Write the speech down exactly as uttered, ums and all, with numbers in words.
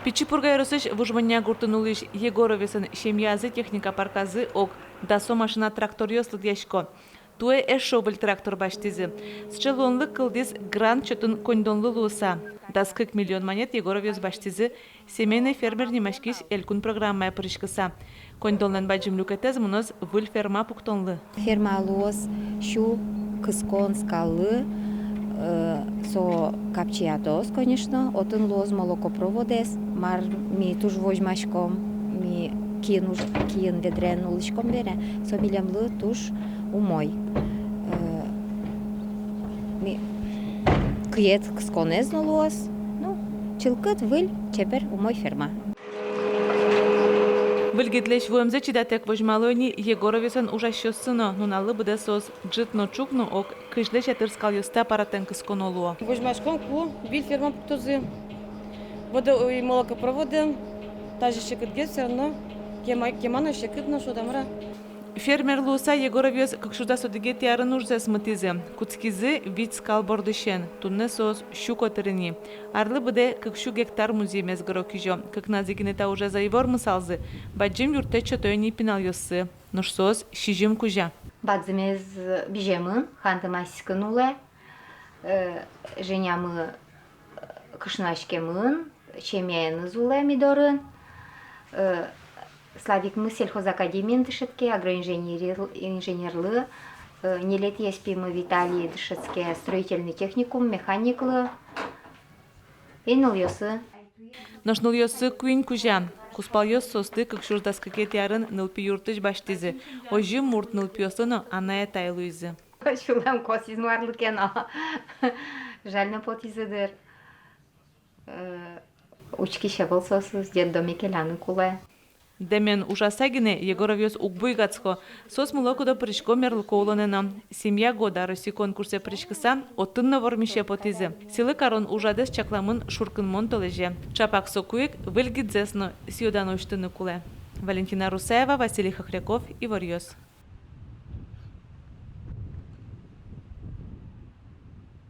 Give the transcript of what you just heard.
Пичи Пурга ёросысь Вуж Монья гуртын улӥсь Егоровъёслэн семьязы техника парказы ог дасо машина-тракторъёс лыдъясько. Туэ эшшо выль трактор басьтӥзы. Сыӵе луонлык кылдӥз грант чотын коньдонлы луыса. Дас кык миллион манет Егоровъёс басьтӥзы «Семейный фермер» нимаськись элькун программае пыриськыса. Коньдонлэн бадӟым люкетэз мыноз выль ферма пуктонлы. Ферма луоз сю кыскон скаллы, э, со капчиятоз, конечно, отын луоз молокопроводэз, мар ми туж возьмаськом, ми киын уж-, киын ведраен улӥськом бере, со милемлы туж умой. Э, ми киын кысконэз но луоз, ну, чылкыт, выль, чебер, умой ферма. Выль гидлэсь вуэмзэ чидатэк возьмало ини Егоровъёслэн ужасьёссы но. Нуналлы быдэ соос ӝыт но ӵук но ог кызьлэсь ятыр скалъёсты аппаратэн кысконо луо. Возьмаськом, ку выль ферма пуктозы. Водо-, ой, молокопроводэн, тазьы секытгес всё равно, кема-, кема но секыт но, шуод-а, мар-а. Фермер луыса Егоровъёс кык сюрс дас одӥгетӥ арын ужзэс мытӥзы. Кутскизы вить скал бордысен, туннэ соос сю котыр ини. Арлы быдэ кык сю гектар музъемез гыро-кизё. Кыкназы гинэ та ужез ӧй вормысалзы, бадӟым юрттэт сёто ини пиналъёссы. Нош соос сизьым кузя. Бадӟымез быземын, Ханты-Мансийскын улэ, э, Женямы, э, кышнояськемын, семьяеныз улэ ми дорын. Э, Славикмы сельхозакадемиын дышетске, агроинженерил-, инженерлы, э, ньылетӥез пимы Виталий дышетске строительный техникум, механиклы. И нылъёсы. Нош нылъёсы куинь кузя. Кузпалъёс соосты кык сюрс дас кыкетӥ арын нылпи юртысь басьтӥзы. Озьы мурт нылпиослы но анай-атай луизы. Сюлэм косӥз мар ке но. Жаль но потӥзы дыр. Э, учкись ӧвӧл соосыз, детдоме келяны кулэ. Дэмен ужаса гинэ Егоровъёс уг буйгатско. Соос мылокыдо пырисько мерлыко улонэ но. «Семья года» Россия конкурсэ пыриськыса, отын но вормисе потӥзы. Сӥлы карон ужрадэз чакламын шуркынмон толэзе. Чапак соку ик выль гидзэс но сӥё-дано усьтыны кулэ. Валентина Русаева, Василий Хохряков, «Иворъёс».